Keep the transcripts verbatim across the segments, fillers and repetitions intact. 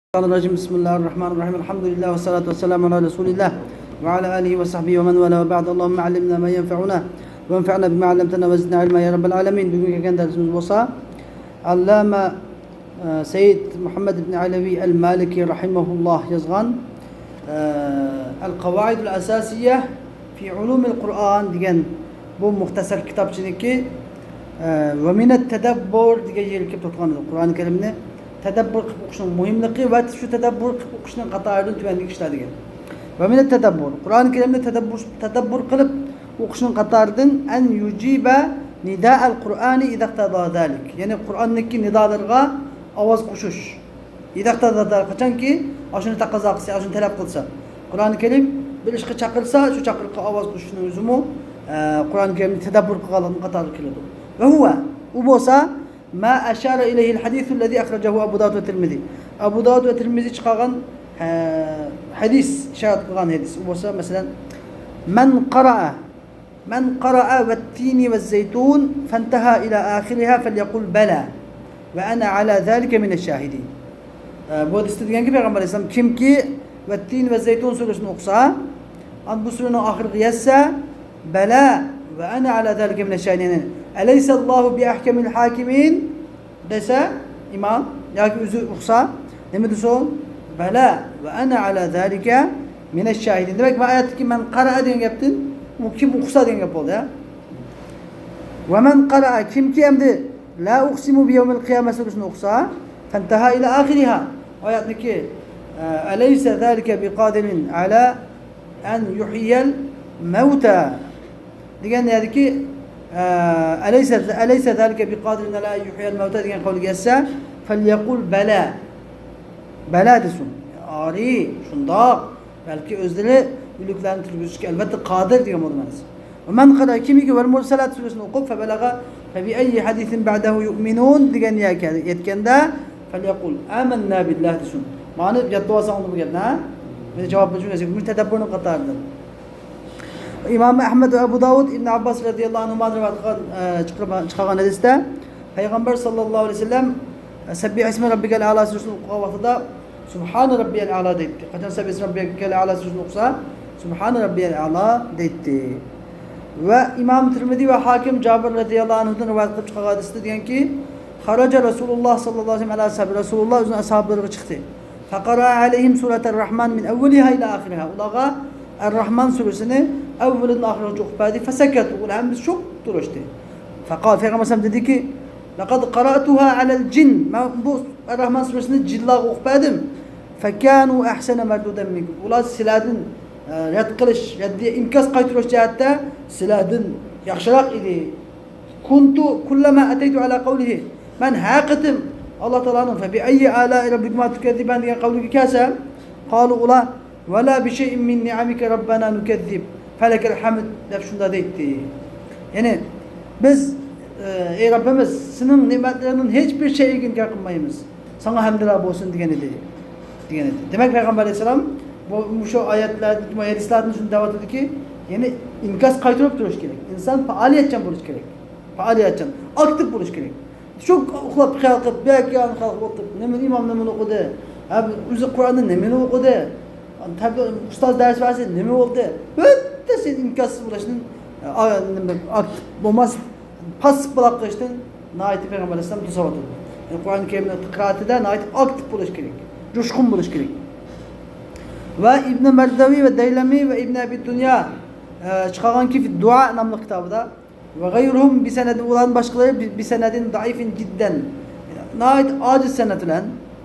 الشيطان الرجيم. بسم الله الرحمن الرحيم. الحمد لله والصلاة والسلام على رسول الله وعلى آله وصحبه ومن والاه وبعد. اللهم علمنا ما ينفعنا وانفعنا بما علمتنا وزدنا علما يا رب العالمين. بۈگۈنكى كەلگەن دەرسىمىز بولسا ئاللامە، ئە، سەيىد مۇھەممەد ئىبن ئەلەۋى ئەل مالىكى رەھىمەھۇللاھ يازغان، ئە، ئەل قاۋائىدۇل ئەساسىيە فى علوم القرآن دېگەن بۇ مۇختەسەر كىتابچىنىڭكى، ئە، ۋە مىنەت تەدەببۇر دېگەن يېرىگە كېلىپ توختىغان ئىدۇق. قۇرئان كەرىمنى تەدەببۇر قىلىپ ئوقۇشنىڭ مۇھىملىقى ۋە شۇ تەدەببۇر قىلىپ ئوقۇشنىڭ قاتارىدىن تۆۋەندىكى ئىشلار دېگەن. ۋە مىنەت تەدەببۇر. قۇرئان كەرىمنى تەدەببۇر، تەدەببۇر قىلىپ ئوقۇشنىڭ قاتارىدىن، ئەن يۇجىبە نىدائەل قۇرئانى ئىزەقتەزا زالىك. يەنى قۇرئاننىڭكى نىدالىرىغا ئاۋاز قوشۇش. ئىزەقتەزا زالىك، قاچانكى ئاشۇنى تەقەززا قىلسا، ئاشۇنى تەلەپ قىلسا. قۇرئان كەرىم بىر ئىشقا چاقىرسا، شۇ چاقىرىققا ئاۋاز قوشۇشنىڭ ئۆزىمۇ، ئە، قۇرئان كەرىمنى تەدەببۇر قىلغانلىقنىڭ قاتارىغا كېلىدۇ. ۋە ھۇۋە، ئۇ بولسا، ما ئەشارە ئىلەيھىل ھەدىسۇللەزى ئەخرەجەھۇ ئەبۇ داۋۇد ۋە تىرمىزى. ئەبۇ داۋۇد ۋە تىرمىزى چىقارغان، ھە، ھەدىس، ئىشارەت قىلغان ھەدىس. ئۇ بولسا، مەسىلەن، مەن قارائە، مەن قارائە ۋەتتىنى ۋەززەيتۇن فەنتەھا ئىلە ئاخىرىھا فەليەقۇل بەلە ۋە ئەنە ئەلا زالىكە مىنەش شاھىدىن. ئە، بۇ ھەدىستە دېگەنكى، پەيغەمبەر ئەلەيھىسسالام، كىمكى ۋەتتىن ۋەززەيتۇن سۈرىسىنى ئوقۇسا، ئان بۇ سۈرىنىڭ ئاخىرىغا يەتسە، بەلە ۋە ئەنە ئەلا زالىكە مىنەش شاھىدىن، يەنى ئەلەيسەللاھۇ بىئەھكەمىل ھاكىمىن دېسە، ئىمام ياكى ئۆزى ئۇقسا، نېمە دېسۇن؟ بەلە ۋە ئەنە ئەلا زالىكە مىنەش شاھىدىن. دېمەك، بۇ ئايەتتىكى مەن قارائە دېگەن گەپتىن، ئۇ كىم ئوقۇسا دېگەن گەپ بولدى، ھە؟ ۋە مەن قارائە، كىمكى ئەمدى لا ئۇقسىمۇ بىيەۋمىل قىيامە سۈرىسىنى ئوقۇسا، فەنتەھا ئىلە ئاخىرىھا، ئايەتنىكى، ئە، ئەلەيسە زالىكە بىقادىرىن ئەلا ئەن يۇھيەل مەۋتە دېگەن يەردىكى، ئە، ئەلەيسە، ئەلەيسە زالىكە بىقادىرىن ئەلا يۇھيەل مەۋتە دېگەن قەۋلگە يەتسە، فەليەقۇل بەلە. بەلە دېسۇن. ئارى، شۇنداق. بەلكى ئۆزلىرى ئۆلۈكلەرنى تۇرغۇزۇشقا ئەلۋەتتە قادىر دېگەن بولىدۇ مەنىسى. ۋە مەن قارا، كىمكى ۋەل مۇرسەلات سۈرىسىنى ئوقۇپ، فەبەلەغە فەبىئەييى ھەدىسىن بەئدەھۇ يۇئمىنۇن دېگەن يەرگە يەتكەندە، فەليەقۇل ئامەننا بىللاھ دېسۇن. مانا يادلاۋالساڭلار بۇ گەپنى، ھە؟ مانا جاۋاب بېرىشىڭ كېرەك. بۇ تەدەببۇرنىڭ قاتارىدىن. ئىمام ئەھمەد ۋە ئەبۇ داۋۇد ئىبن ئابباس رەزىياللاھۇ ئەنھۇمادىن رىۋايەت قىلغان، ئە، چىقارغان، چىقارغان ھەدىستە پەيغەمبەر ساللاللاھۇ ئەلەيھى ۋەسەللەم، ئە، سەببىھ ئىسمە رەببىكەل ئەلا سۈرىسىنى ئوقۇغان ۋاقتىدا، سۇبھانە رەببىيەل ئەلا دەيتتى. قاچان سەببىھ ئىسمە رەببىكەل ئەلا سۈرىسىنى ئوقۇسا، سۇبھانە رەببىيەل ئەلا دەيتتى. ۋە ئىمام تىرمىزى ۋە ھاكىم جابىر رەزىياللاھۇ ئەنھۇدىن رىۋايەت قىلىپ چىقارغان ھەدىستە دېگەنكى، خەرەجە رەسۇلۇللاھ ساللاللاھۇ ئەلەيھى ۋەسەللەم ئەلا ئەسھابى، رەسۇلۇللاھ ئۆزىنىڭ ئەسھابلىرىغا چىقتى. فقرأ عليهم سورة الرحمن من أولها إلى آخرها. ئۇلارغا ئەر-راھمان سۈرىسىنى ئەۋۋىلىدىن ئاخىرىغىچە ئوقۇپ بەردى. فسكتوا، ئۇلار ھەممىسى شوق تۇرۇشتى. فقال، پەيغەمبەر ئەلەيھىسسالام دېدىكى، لقد قرأتها على الجن، مەن بۇ ئەر-راھمان سۈرىسىنى جىنلارغا ئوقۇپ بەردىم. فكانوا أحسن مردودا منكم. ئۇلار سىلەردىن، ئە، رەت قىلىش، رەددىيە، ئىنكاس قايتۇرۇش جەھەتتە سىلەردىن ياخشىراق ئىدى. كنت كلما أتيت على قوله، مەن ھەر قېتىم ئاللا تائالانىڭ فبأي آلاء ربكما تكذبان دېگەن قەۋلىگە كەلسەم، قالوا، ئۇلار، ولا بشيء من نعمك ربنا نكذب فلك الحمد دەپ شۇنداق دەيتتى. يەنى، بىز، ئى، ئەي رەببىمىز، سېنىڭ نېمەتلىرىڭدىن ھېچبىر شەيئىگە ئىنكار قىلمايمىز. ساڭا ھەمدۇلىللا بولسۇن دېگەن ئىدى، دېگەن ئىدى. دېمەك، پەيغەمبەر ئەلەيھىسسالام بۇ، مۇشۇ ئايەتلەردىن، بۇ ھەدىسلەردىن شۇنى دەۋاتىدۇكى، يەنى ئىنكاس قايتۇرۇپ تۇرۇش كېرەك. ئىنسان پائالىيەتچان بولۇش كېرەك. پائالىيەتچان، ئاكتىپ بولۇش كېرەك. شۇ ئۇخلاپ خىيال قىلىپ، بەك يان خەلق ئولتۇرۇپ، نېمە ئىمام نېمىنى ئوقۇدى؟ ھە، ئۆزى قۇرئاندا نېمىنى ئوقۇدى؟ تەبلىغ ئۇستاز دەرس بەرسە نېمە بولدى؟ ھۆددە سەن ئىنكاسسىز بولۇشتىن، ئا، نېمە، ئاكتىپ بولماس، پاسسىپ بولاپ قېلىشتىن ناھايىتى پەيغەمبەر ئەلەيھىسسالام توساۋاتىدۇ. يەنى قۇرئان كەرىمنىڭ قىرائىتىدە ناھايىتى ئاكتىپ بولۇش كېرەك، جۇشقۇن بولۇش كېرەك. ۋە ئىبنى مەردەۋى ۋە دەيلەمى ۋە ئىبنى ئەبى دۇنيا، ئە، چىقارغانكى دۇئا ناملىق كىتابىدا، ۋە غەيرۇھۇم بىسەنەدىن، ئۇلاردىن باشقىلىرى بى-، بىسەنەدىن زەئىفىن جىددەن. ناھايىتى ئاجىز سەنەد بىلەن.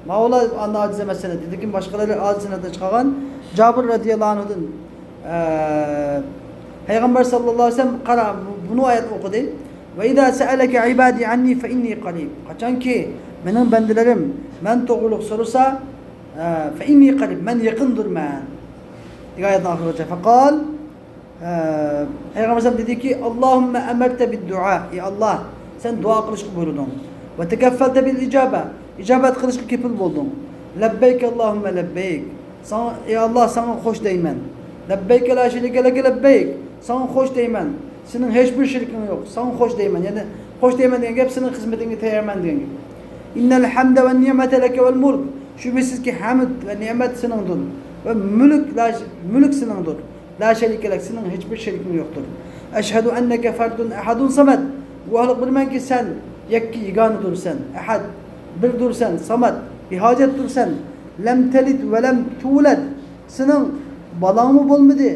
ماۋۇلار ئاجىز ئەمەس سەنەد، لېكىن باشقىلىرى ئاجىز سەنەدتىن چىقارغان. جابىر رەزىياللاھۇ ئەنھۇدىن، ئە، پەيغەمبەر ساللاللاھۇ ئەلەيھى ۋەسەللەم قارا، بۇ، بۇنى ئايەت ئوقۇدى. ۋە ئىزا سەئەلەكە ئىبادى ئەننى فەئىننى قەرىب. قاچانكى مېنىڭ بەندىلىرىم مەن توغرۇلۇق سورىسا، ئە، فەئىننى قەرىب، مەن يېقىندۇرمەن. دېگەن ئايەتنىڭ ئاخىرىغىچە. فەقال، ئە، پەيغەمبەر ئەلەيھىسسالام دېدىكى، اللهم أمرت بالدعاء، ئى ئاللا، سەن دۇئا قىلىشقا بۇيرۇدۇڭ. وتكفلت بالإجابة، ئىجابەت قىلىشقا كېپىل بولدۇڭ. لبيك اللهم لبيك، ساڭا، ئى ئاللا، ساڭا خوش دەيمەن. لبيك لا شريك لك لبيك، ساڭا خوش دەيمەن. سېنىڭ ھېچبىر شېرىكىڭ يوق، ساڭا خوش دەيمەن. يەنى خوش دەيمەن دېگەن گەپ، سېنىڭ خىزمىتىڭگە تەييارمەن دېگەن گەپ. إن الحمد والنعمة لك والملك، شۈبھىسىزكى، ھەمد ۋە نېمەت سېنىڭدۇر ۋە مۈلۈك، لا، مۈلۈك سېنىڭدۇر. لا شەرىكە لەك، سېنىڭ ھېچبىر شېرىكىڭ يوقتۇر. ئەشھەدۇ ئەننەكە فەردۇن ئەھەدۇن سەمەد. گۇۋاھلىق بېرىمەنكى، سەن يەككە يېگانىدۇرسەن، ئەھەد، بىردۇرسەن، سەمەد، بىھاجەتتۇرسەن. لەم تەلىد ۋە لەم تۇۋلەد. سېنىڭ بالاڭمۇ بولمىدى.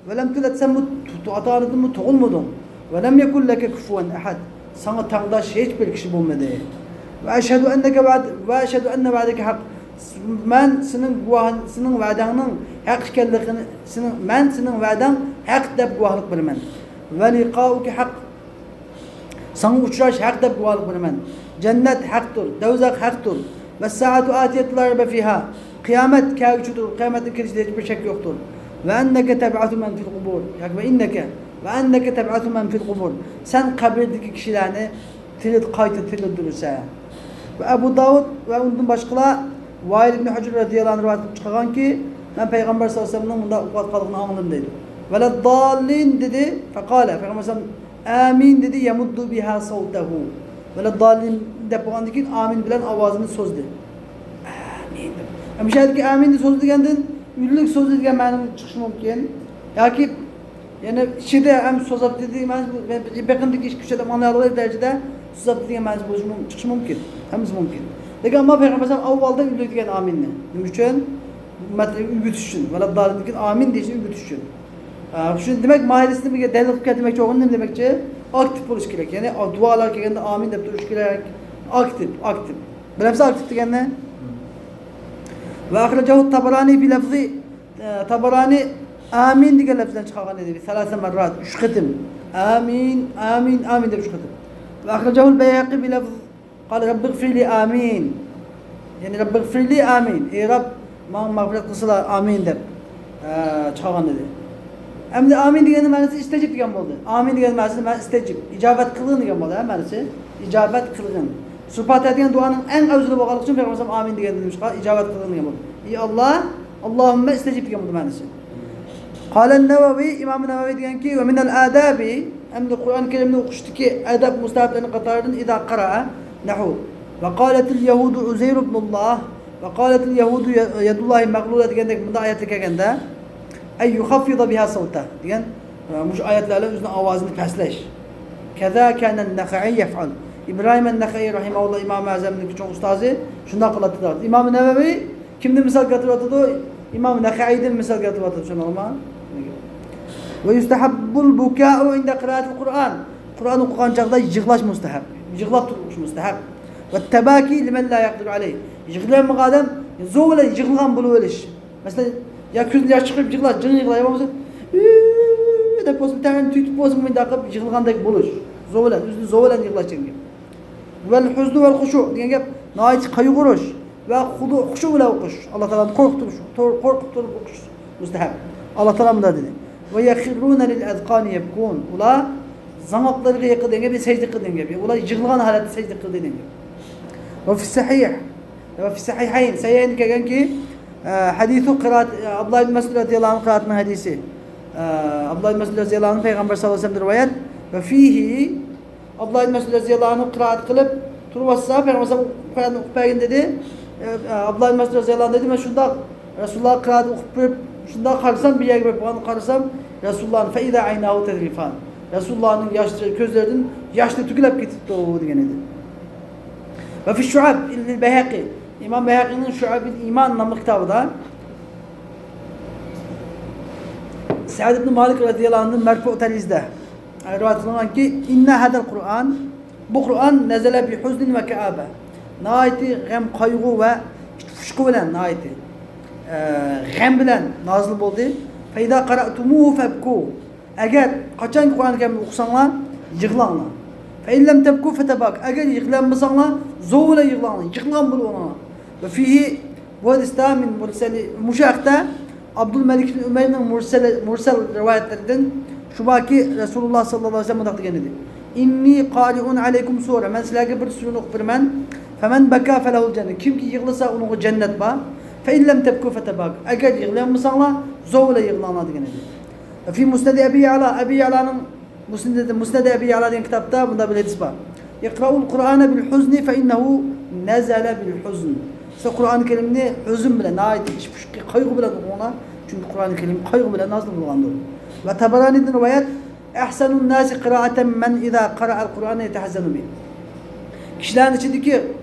ۋەلەم تۇلەد، سەنمۇ تۇ-، تۇ-، ئاتا-ئانىدىنمۇ تۇغۇلمىدىڭ. ۋەلەم يەكۇن لەكە كۇفۇۋەن ئەھەد، ساڭا تەڭداش ھېچ بىر كىشى بولمىدى. ۋە ئەشھەدۇ ئەننەكە ۋەئد-، ۋە ئەشھەدۇ ئەننە ۋەئدەكە ھەق، مەن سېنىڭ گۇۋاھ-، سېنىڭ ۋەدەڭنىڭ ھەق ئىكەنلىكىنى، سېنىڭ، مەن سېنىڭ ۋەدەڭ ھەق دەپ گۇۋاھلىق بېرىمەن. ۋە لىقائۇكە ھەق، ساڭا ئۇچراش ھەق دەپ گۇۋاھلىق بېرىمەن. جەننەت ھەقتۇر، دەۋزەخ ھەقتۇر. ۋەسسائەتۇ ئاتىيەتۇ لا رەيبە فىھا. قىيامەت كەلگۈچىدۇر، قىيامەتنىڭ كېلىشىدە ھېچ بىر شەك يوقتۇر. ۋە ئەننەكە تەبئەسۇ مەن فىل قۇبۇر. ياكى ۋە ئىننەكە، ۋە ئەننەكە تەبئەسۇ مەن فىل قۇبۇر. سەن قەبرىدىكى كىشىلەرنى تىرىلت-، قايتا تىرىلدۈرىسەن. ۋە ئەبۇ داۋۇد ۋە ئۇندىن باشقىلار ۋائىل ئىبنى ھۇجۇر رەزىياللاھۇ ئەنھۇ رىۋايەت قىلىپ چىقارغانكى، مەن پەيغەمبەر سەللەللاھۇ ئەلەيھى ۋەسەللەمنىڭ مۇنداق ئوقۇۋاتقانلىقىنى ئاڭلىدىم دەيدۇ. ۋەلەدداللىن دېدى، فەقالە، پەيغەمبەر ئەلەيھىسسالام ئامىن دېدى، يەمۇددۇ بىھا سەۋتەھۇ. ۋەلەدداللىن دەپ بولغاندىن كېيىن ئامىن بىلەن ئاۋازىنى سوزدى. ئامىن دەپ. مۇشۇ يەردىكى ئامىن دەپ سوزدى دېگەندىن ئۈنلۈك سوزدى دېگەن مەنىنىڭ چىقىشى مۇمكىن. ياكى يەنە ئىچىدە ھەم سوزاتتى دېگەن مەنىسى، بېقىندىكى ئىككى ئۈچ ئادەم ئاڭلايالىغۇدەك دەرىجىدە سوزاتتى دېگەن مەنىسى بولۇشى مۇم-، چىقىشى مۇمكىن. ھەممىسى مۇمكىن. لېكىن ئەمما پەيغەمبەر ئەلەيھىسسالام ئاۋۋالدا ئۈنلۈك دېگەن ئامىننى. نېمە ئۈچۈن؟ ئۈممەتلەرگە ئۆگىتىش ئۈچۈن. ۋەلەدداللىن دېگەن ئامىن دېيىشنى ئۆگىتىش ئۈچۈن. ئە، شۇ دېمەك، ماھىرىسىنى بىرگە دەلىل قىلىپ كەلدى دېمەكچى بولغىنى نېمە دېمەكچى؟ ئاكتىپ بولۇش كېرەك. يەنى دۇئالار كەلگەندە ئامىن دەپ تۇرۇش كېرەك. ئاكتىپ، ئاكتىپ. بىلەمسىز ئاكتىپ دېگەننى؟ ۋە ئەخرەجەھۇ تەبەرانى بىلەفزى، ئە، تەبەرانى ئامىن دېگەن لەپزىنى چىقارغان ئىدى. سەلاسە مەررات، ئۈچ قېتىم. ئامىن، ئامىن، ئامىن دەپ ئۈچ قېتىم. ۋە ئەخرەجەھۇل بەيھەقى بىلەفز قال رەببىغفىرلى ئامىن. يەنى رەببىغفىرلى ئامىن. ئەي رەب، ماڭا مەغپىرەت قىلسىلا ئامىن دەپ، ئە، چىقارغان ئىدى. ئەمدى ئامىن دېگەننىڭ مەنىسى ئىستەجىب دېگەن بولدى. ئامىن دېگەن مەنىسى، مەن ئىستەجىب، ئىجابەت قىلغىن دېگەن بولدى، ھە، مەنىسى. ئىجابەت قىلغىن. سۈرە پاتىھە دېگەن دۇئانىڭ ئەڭ ئەۋزىلى بولغانلىقى ئۈچۈن پەيغەمبەر ئامىن دېگەندىن چىققان، ئىجابەت قىلغىن دېگەن بولدى. ئى ئاللا، ئاللاھۇممە ئىستەجىب دېگەن بولدى مەنىسى. قال النووي، ئىمام نەۋەۋى دېگەنكى، ۋە مىنەل ئادابى، ئەمدى قۇرئان كەرىمنى ئوقۇشتىكى ئەدەب مۇستەھەبلىرىنىڭ قاتارىدىن، ئىزا قەرەئە نەھۋۇ، ۋە قالەتىل يەھۇدۇ ئۇزەيرۇ ئىبنۇللاھ، ۋە قالەتىل يەھۇدۇ يەدۇللاھى مەغلۇلە دېگەندەك مۇنداق ئايەتلەر كەلگەندە، ئەي يۇخەففىزە بىھا سەۋتەھ دېگەن، ئە، مۇشۇ ئايەتلەر بىلەن ئۆزىنىڭ ئاۋازىنى پەسلەش. كەزا كانەن نەخەئى يەفئەل. ئىبراھىم ئەن-نەخەئى رەھىمەھۇللاھ ئىمام ئەزەمنىڭ چوڭ ئۇستازى شۇنداق قىلاتتى. ئىمام نەۋەۋى كىمدىن مىسال كەلتۈرۈۋاتىدۇ؟ ئىمام نەخەئىدىن مىسال كەلتۈرۈۋاتىدۇ، چۈشەندىڭىزمۇ؟ ۋە يۇستەھەببۇل بۇكائۇ ئىندە قىرائەتىل قۇرئان. قۇرئان ئوقۇغان چاغدا يىغلاش مۇستەھەب. يىغلاپ تۇرۇش مۇستەھەب. ۋە تەباكى لىمەن لا يەقدىرۇ ئەلەيھ. يىغلىيالمىغان ئادەم زور بىلەن يىغلىغان بولۇۋېلىش. مەسىلەن، يا كۆزدىن ياش چىقىرىپ يىغلاش، جىڭ يىغلاش، يا بولمىسا، ئۈ دەپ بولسا، بىتەرەپتىن تۈگىتىپ بولسا، مۇنداق قىلىپ يىغلىغاندەك بولۇش. زور بىلەن، ئۆزىنى زور بىلەن يىغلاش دېگەن گەپ. ۋەل ھۇزنۇ ۋەل خۇشۇ دېگەن گەپ، ناھايىتى قايغۇرۇش ۋە خۇدۇ، خۇشۇ بىلەن ئوقۇش. ئاللا تائالانى قورقۇتۇپ، قورقۇپ تۇرۇپ ئوقۇش مۇستەھەب. ئاللا تائالا مۇنداق دېدى. ۋە يەخىررۇنە لىل ئەزقانى يەبكۇن. ئۇلار زاڭاقلىرىغا يېقىلدى دېگەن گەپ، سەجدە قىلدى دېگەن گەپ. ئۇلار يىغلىغان ھالەتتە سەجدە قىلدى دېگەن گەپ. ۋە فىس سەھىھ. ۋە فىس سەھىھەين. سەھىھەيندە كەلگەنكى، ئە، ھەدىسۇ قىرائەت، ئە، ئابدۇللا ئىبن مەسئۇد رەزىياللاھۇ ئەنھۇ قىرائەتىنىڭ ھەدىسى. ئە، ئابدۇللا ئىبن مەسئۇد رەزىياللاھۇ ئەنھۇ پەيغەمبەر سەللەللاھۇ ئەلەيھى ۋەسەللەمدىن رىۋايەت. ۋە فىھى، ئابدۇللا ئىبن مەسئۇد رەزىياللاھۇ ئەنھۇ قىرائەت قىلىپ تۇرۇۋاتسا، پەيغەمبەر سەللەللاھۇ ئەلەيھى ۋەسەللەم قىرائەتنى ئوقۇپ بەرگىن دېدى. ئە، ئابدۇللا ئىبن مەسئۇد رەزىياللاھۇ ئەنھۇ دېدى، مەن شۇنداق رەسۇلۇللاھ قىرائەت ئوقۇپ بېرىپ، شۇنداق قارىسام، بىر يەرگە بېرىپ بولغاندا قارىسام، رەسۇلۇللاھنىڭ فەئىزا ئەيناھۇ تەزرىفان. رەسۇلۇللاھنىڭ ياشلىرى، كۆزلىرىدىن ياشلىرى تۆكۈلۈپ كېتىپتۇ دېگەن ئىدى. ۋە فىش شۇئەب لىل بەيھەقى. ئىمام بەيھەقىنىڭ شۇئەبۇل ئىمان ناملىق كىتابىدا سەئد ئىبن مالىك رەزىياللاھۇ ئەنھۇدىن مەرفۇ تەرىزدە رىۋايەت قىلىنغانكى، ئىننە ھەزەل قۇرئان، بۇ قۇرئان نەزەلە بىھۇزنىن ۋە كەئابە. ناھايىتى غەم، قايغۇ ۋە ئىچ پۇشۇقى بىلەن، ناھايىتى، ئە، غەم بىلەن نازىل بولدى. فەئىزا قەرەئتۇمۇھۇ فەبكۇ. ئەگەر قاچانكى قۇرئان كەرىمنى ئوقۇساڭلار، يىغلاڭلار. فەئىن لەم تەبكۇ فەتەباكى. ئەگەر يىغلىيالمىساڭلار، زور بىلەن يىغلاڭلار. يىغلىغان بولۇۋېلىڭلار. ۋە فىھى، بۇ ھەدىستە مىن مۇرسەلى، مۇشۇ ھەقتە ئابدۇلمەلىك ئىبن ئۆمەرنىڭ مۇرسەل، مۇرسەل رىۋايەتلىرىدىن شۇ باركى، رەسۇلۇللاھ سەللەللاھۇ ئەلەيھى ۋەسەللەم مۇنداق دېگەن ئىدى. ئىننى قارىئۇن ئەلەيكۇم سۇرە. مەن سىلەرگە بىر سۈرىنى ئوقۇپ بېرىمەن. فەمەن بەكا فەلەھۇل جەننە. كىمكى يىغلىسا، ئۇنىڭغا جەننەت بار. فەئىن لەم تەبكۇ فەتەباكۇ. ئەگەر يىغلىيالمىساڭلار، زور بىلەن يىغلاڭلار دېگەن ئىدى. فى مۇسنەدى ئەبى يەئلا، ئەبى يەئلانىڭ مۇسنەدى، مۇسنەدى ئەبى يەئلا دېگەن كىتابتا مۇنداق بىر ھەدىس بار. ئىقرائۇل قۇرئانە بىل ھۇزنى فەئىننەھۇ نەزەلە بىل ھۇزن. سىلەر قۇرئان كەرىمنى ھۆزۈن بىلەن، ناھايىتى ئىچ پۇشۇقى، قايغۇ بىلەن ئوقۇڭلار. چۈنكى قۇرئان كەرىم قايغۇ بىلەن نازىل بولغاندۇر. ۋە تەبەرانىدىن رىۋايەت، «ئەھسەنۇن ناسى قىرائەتەن مەن ئىزا قارائەل قۇرئانە يەتەھەززەنۇ بىھ.» كىشىلەرنىڭ ئىچىدىكى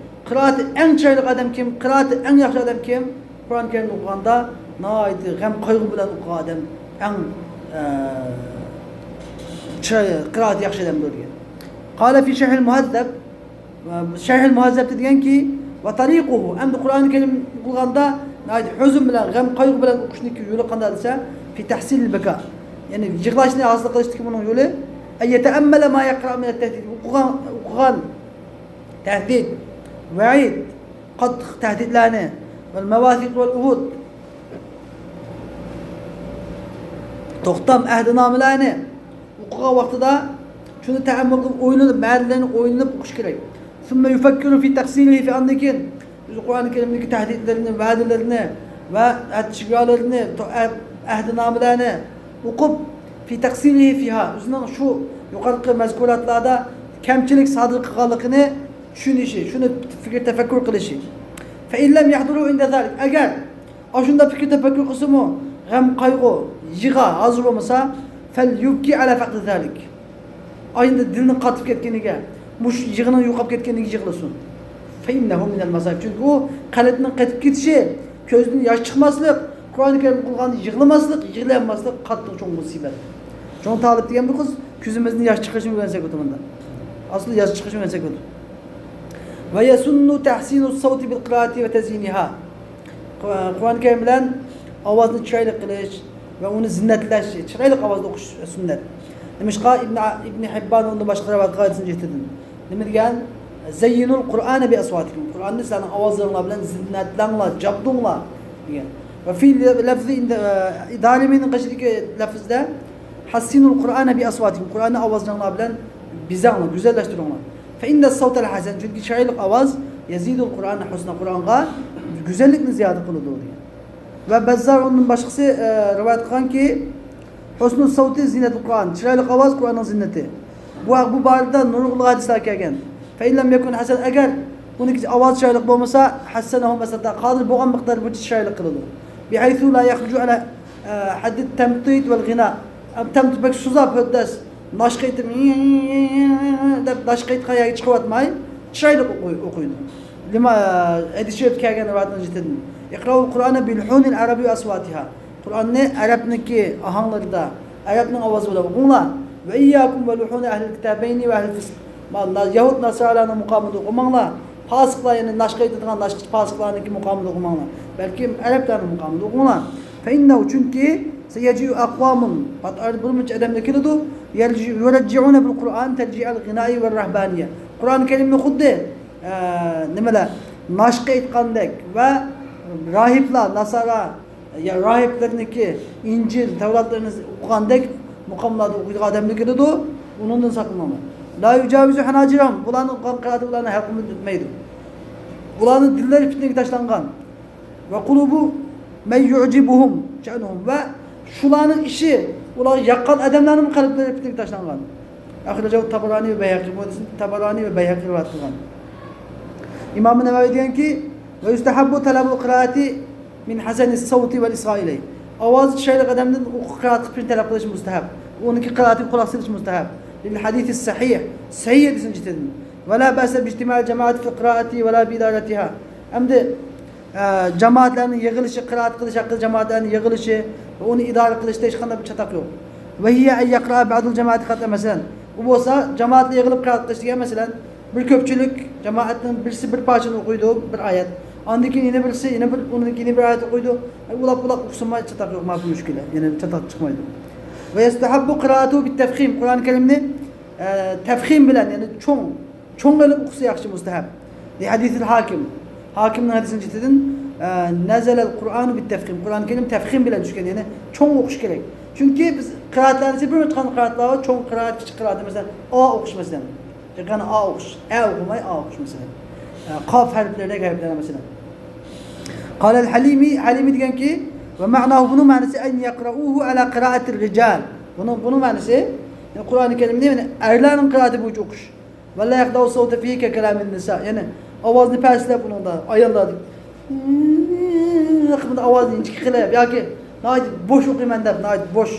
قىرائىتى ئەڭ چىرايلىق ئادەم كىم؟ قىرائىتى ئەڭ ياخشى ئادەم كىم؟ قۇرئان كەرىمنى ئوقۇغاندا ناھايىتى غەم قايغۇ بىلەن ئوقۇغان ئادەم ئەڭ، ئە، چىراي-، قىرائىتى ياخشى ئادەمدۇر دېگەن. قال في شرح المهذب، شەرھىل مۇھەززەبتە دېگەنكى، ۋە تەرىقۇھۇ، ئەمدى قۇرئان كەرىم ئوقۇغاندا ناھايىتى ھۆزۈن بىلەن، غەم قايغۇ بىلەن ئوقۇشنىڭكى يولى قانداق دېسە، في تحسين البكاء، يەنى يىغلاشنى ھاسىل قىلىشتىكى بۇنىڭ يولى، أن يتأمل ما يقرأ من التهديد، ئوقۇغان، ئوقۇغان تەھدىت، ۋەئىد، قاتتىق تەھدىتلەرنى، والمواثيق والعهود، توختام ئەھدىنامىلەرنى ئوقۇغان ۋاقتىدا شۇنى تەئەممۇل قىلىپ، ئويلىنىپ، مەنىلىرىنى ئويلىنىپ ئوقۇش كېرەك. ثم يفكر في تقصيره، ئاندىن كېيىن بىز قۇرئان كەرىمدىكى تەھدىتلىرىنى، ۋەدىلىرىنى ۋە ئەھد شىگارلىرىنى، تو-، ئەھ-، ئەھدىنامىلەرنى ئوقۇپ، في تقصيره فيها، ئۆزىنىڭ شۇ يۇقىرىقى مەزكۇراتلاردا كەمچىلىك سادىر قىلغانلىقىنى چۈشىنىشى، شۇنى پىكىر تەپەككۇر قىلىشى. فإن لم يحضره عند ذلك، ئەگەر ئاشۇنداق پىكىر تەپەككۇر قىلسىمۇ، غەم قايغۇ، يىغا ھازىر بولمىسا، فليبكي على فقد ذلك، ئاينى دىلنىڭ قاتىپ كەتكىنىگە، مۇشۇ يىغىنىڭ يوقاپ كەتكىنىگە يىغلىسۇن. فإنه من المصائب، چۈنكى ئۇ قەلبنىڭ قېتىپ كېتىشى، كۆزدىن ياش چىقماسلىق، قۇرئان كەرىم ئوقۇلغاندا يىغلىماسلىق، يىغلىيالماسلىق قاتتىق چوڭ مۇسىبەت. چوڭ تالىپ دېگەن بۇ قىز كۆزىمىزدىن ياش چىقىرىشنى ئۆگەنسەك بولىدۇ مۇندا. ئەسلى ياش چىقىرىشنى ئۆگەنسەك بولىدۇ. ويسن تحسين الصوت بالقراءة وتزيينها. قۇرئان كەرىم بىلەن ئاۋازنى چىرايلىق قىلىش ۋە ئۇنى زىننەتلەش، چىرايلىق ئاۋازدا ئوقۇش سۈننەت. نېمىشقا؟ ئىبن، ئىبن ھىببان ئۇنىڭدىن باشقا رىۋايەت قىلغان ھەدىسىنى جېتىدىن. نېمە دېگەن؟ زينوا القرآن بأصواتكم، قۇرئاننى سىلەرنىڭ ئاۋازلىرىڭلار بىلەن زىننەتلەڭلار، جابدۇڭلار دېگەن. وفي لفظ عند، دارىمىنىڭ قېشىدىكى لەفزدە، حسنوا القرآن بأصواتكم، قۇرئاننى ئاۋازلىرىڭلار بىلەن بېزەڭلار، گۈزەللەشتۈرۈڭلار. فإن الصوت الحسن، چۈنكى چىرايلىق ئاۋاز، يزيد القرآن حسنا، قۇرئانغا گۈزەللىكنى زىيادە قىلىدۇ دېگەن. ۋە بەززار ئۇنىڭدىن باشقىسى، ئە، رىۋايەت قىلغانكى، حسن الصوت زينة القرآن، چىرايلىق ئاۋاز قۇرئاننىڭ زىننىتى. بۇ، بۇ بارىدا نۇرغۇنلىغان ھەدىسلەر كەلگەن. فإن لم يكن حسنا، ئەگەر ئۇنىڭكى ئاۋازى چىرايلىق بولمىسا، حسنه ما استطاع، قادىر بولغان مىقدار بويىچە چىرايلىق قىلىدۇ. بحيث لا يخرج على، ئە، حد التمطيط والغناء. ئەم، تەمتى بەك سۇزاپ ھۆددەس، ناشقا ئېيتىپ، دەپ ناشقا ئېيتقان يەرگە چىقىۋاتماي، چىرايلىق ئوقۇي-، ئوقۇيدۇ. لما، ھەدىس شېرىپتە كەلگەن رىۋايەتنىڭ جېتىدىن. اقرأوا القرآن بلحون العرب وأصواتها. قۇرئاننى ئەرەبنىڭكى ئاھاڭلىرىدا، ئەرەبنىڭ ئاۋازى بىلەن ئوقۇڭلار. وإياكم ولحون أهل الكتابين وأهل الفسق. ما-، نا-، يەھۇد ناسارانىڭ مۇقامىدا ئوقۇماڭلار. پاسىقلار، يەنى ناشقا ئېيتىدىغان ناشقىچى پاسىقلارنىڭكى مۇقامىدا ئوقۇماڭلار. بەلكىم ئەرەبلەرنىڭ مۇقامىدا ئوقۇڭلار. فإنه، چۈنكى، سيجيء أقوام، پات ئارىدا بىر مۇنچە ئادەملەر كېلىدۇ. يرجع-، يرجعون بالقرآن ترجيع الغناء والرهبانية. قۇرئان كەرىمنى خۇددى، ئە، نېمىلەر، ناشقا ئېيتقاندەك ۋە راھىبلار، ناسارا، يا راھىبلىرىنىڭكى ئىنجىل، تەۋراتلىرىنى ئوقۇغاندەك مۇقاملاردا ئوقۇيدىغان ئادەملەر كېلىدۇ، ئۇنىڭدىن ساقلىنىڭلار. لا يجاوز حناجرهم، بۇلارنىڭ ئوقۇغان قىرائىتى بۇلارنىڭ ھەلقۇمىدىن ئۆتمەيدۇ. بۇلارنىڭ دىللىرى پىتنىگە تاشلانغان. وقلوب من يعجبهم شأنهم، ۋە شۇلارنىڭ ئىشى ئۇلارغا ياققان ئادەملەرنىڭ قەلبلىرى پىتنىگە تاشلانغان. أخرجه الطبراني وبيهقي، بۇ ھەدىسنى تەبەرانى ۋە بەيھەقى رىۋايەت قىلغان. ئىمام نەۋەۋى دېگەنكى، ويستحب طلب القراءة من حسن الصوت والإصغاء إليه. ئاۋازى چىرايلىق ئادەمدىن ئوقۇپ قىرائەت قىلىشنى پىل تەلەپ قىلىش مۇستەھەب. ئۇنىڭكى قىرائىتىگە قۇلاق سېلىش مۇستەھەب. للحديث الصحيح، سەھىھ ھەدىسنىڭ جېتىدىن. ولا بأس باجتماع الجماعة في القراءة ولا بإدارتها. ئەمدى، ئە، جامائەتلەرنىڭ يىغىلىشى، قىرائەت قىلىش ھەققىدە جامائەتلەرنىڭ يىغىلىشى ۋە ئۇنى ئىدارە قىلىشتا ھېچقانداق بىر چاتاق يوق. وهي أن يقرأ بعض الجماعة قطعا، مەسىلەن، ئۇ بولسا جامائەتلەر يىغىلىپ قىرائەت قىلىش دېگەن، مەسىلەن، بىر كۆپچىلىك جامائەتنىڭ بىرسى بىر پارچىنى ئوقۇيدۇ، بىر ئايەت. ئاندىن كېيىن يەنە بىرسى، يەنە بىر، ئۇنىڭدىن كېيىن يەنە بىر ئايەت ئوقۇيدۇ. ئۇلاپ، ئۇلاپ ئوقۇسىمۇ چاتاق يوق، ماپۇ مۈشكۈلە. يەنە چاتاق چىقمايدۇ. ويستحب قراءته بالتفخيم. قۇرئان كەرىمنى، ئە، تەفخىم بىلەن، يەنى چوڭ، چوڭ قىلىپ ئوقۇسا ياخشى، مۇستەھەب. لحديث الحاكم. ھاكىمنىڭ ھەدىسىنىڭ جېتىدىن، ئە، نزل القرآن بالتفخيم. قۇرئان كەرىم تەفخىم بىلەن چۈشكەن، يەنى چوڭ ئوقۇش كېرەك. چۈنكى بىز قىرائەتلەرنى، بىر قىرائەتلار بار، چوڭ قىرائەت، كىچىك قىرائەت، مەسىلەن، ئا ئوقۇش، مەسىلەن. يەنى ئا ئوقۇش، ئە ئوقۇماي، ئا ئوقۇش مەسىلەن. ئە، قاف ھەرپلىرىدەك ھەرپلەر مەسىلەن. قال الحليمي، ھەلىمى دېگەنكى، ومعناه، بۇنىڭ مەنىسى أن يقرؤوه على قراءة الرجال. بۇنىڭ، بۇنىڭ مەنىسى، يەنى قۇرئان كەرىمنى، يەنى ئەرلەرنىڭ قىرائىتى بويىچە ئوقۇش. ولا يخضع الصوت فيه ككلام النساء. يەنى ئاۋازنى پەسلەپ ئۇنىڭدا، ئاياللاردەك ئاۋازنى ئىنچىكە قىلىپ ياكى ناھايىتى بوش ئوقۇيمەن دەپ، ناھايىتى بوش،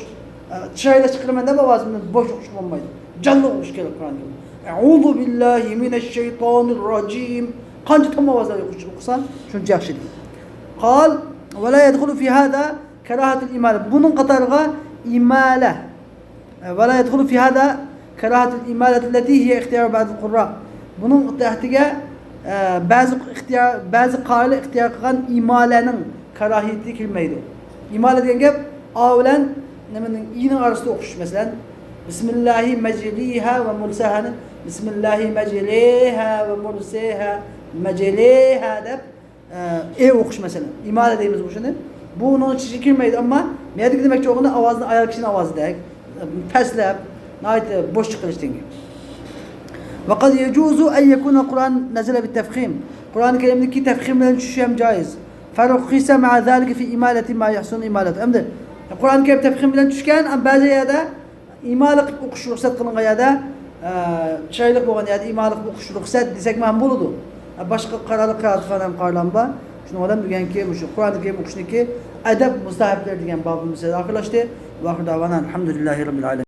ئە، چىرايلىق چىقىرىمەن دەپ ئاۋازىمنى بوش ئوقۇش بولمايدۇ. جانلىق ئوقۇش كېرەك قۇرئان كەرىمنى. أعوذ بالله من الشيطان الرجيم. قانچە تام ئاۋازدا ئوقۇسا شۇنچە ياخشى دېگەن. قال ولا يدخل في هذا كراهة الإمالة. بۇنىڭ قاتارىغا ئىمالە، ئە، ولا يدخل في هذا كراهة الإمالة التي هي اختيار بعض القراء. بۇنىڭ تەھتىگە، ئە، بەزى ئىختىيار، بەزى قارىلار ئىختىيار قىلغان ئىمالەنىڭ كاراھىيىتى كىرمەيدۇ. ئىمالە دېگەن گەپ ئا بىلەن نېمىنىڭ، ئىنىڭ ئارىسىدا ئوقۇش. مەسىلەن، بىسمىللاھى مەجرىھا ۋە مۇرساھانى، بىسمىللاھى مەجرىھا ۋە مۇرسىھا، مەجرىھا دەپ، ئە، ئې ئوقۇش مەسىلەن. ئىمالە دەيمىز بۇ شۇنى. بۇ ئۇنىڭ ئىچىگە كىرمەيدۇ، ئەمما مەيەردىكى دېمەكچى بولغىنى ئاۋازنى ئايال كىشىنىڭ ئاۋازىدەك، پەسلەپ، ناھايىتى بوش چىقىرىش دېگەن گەپ. وقد يجوز أن يكون القرآن نزل بالتفخيم. قۇرئان كەرىمدىكى تەفخىم بىلەن چۈشۈشى ھەم جائىز. فرخص مع ذلك في إمالة ما يحسن إمالته. ئەمدى قۇرئان كەرىم تەفخىم بىلەن چۈشكەن، ئەمما بەزى يەردە ئىمالە قىلىپ ئوقۇش رۇخسەت قىلىنغان يەردە، ئە، چىرايلىق بولغان يەردە ئىمالە قىلىپ ئوقۇش رۇخسەت دېسەكمۇ ھەم بولىدۇ. ئە، باشقا قارارلىق قىرائەتخانا ھەم قارارلار بار. شۇنىڭ بىلەن بۈگۈنكى مۇشۇ قۇرئان كەرىم ئوقۇشنىكى ئاداب مۇستەھەبلىرى دېگەن بابىمىز ئاخىرلاشتى. وآخر دعوانا الحمد لله رب العالمين.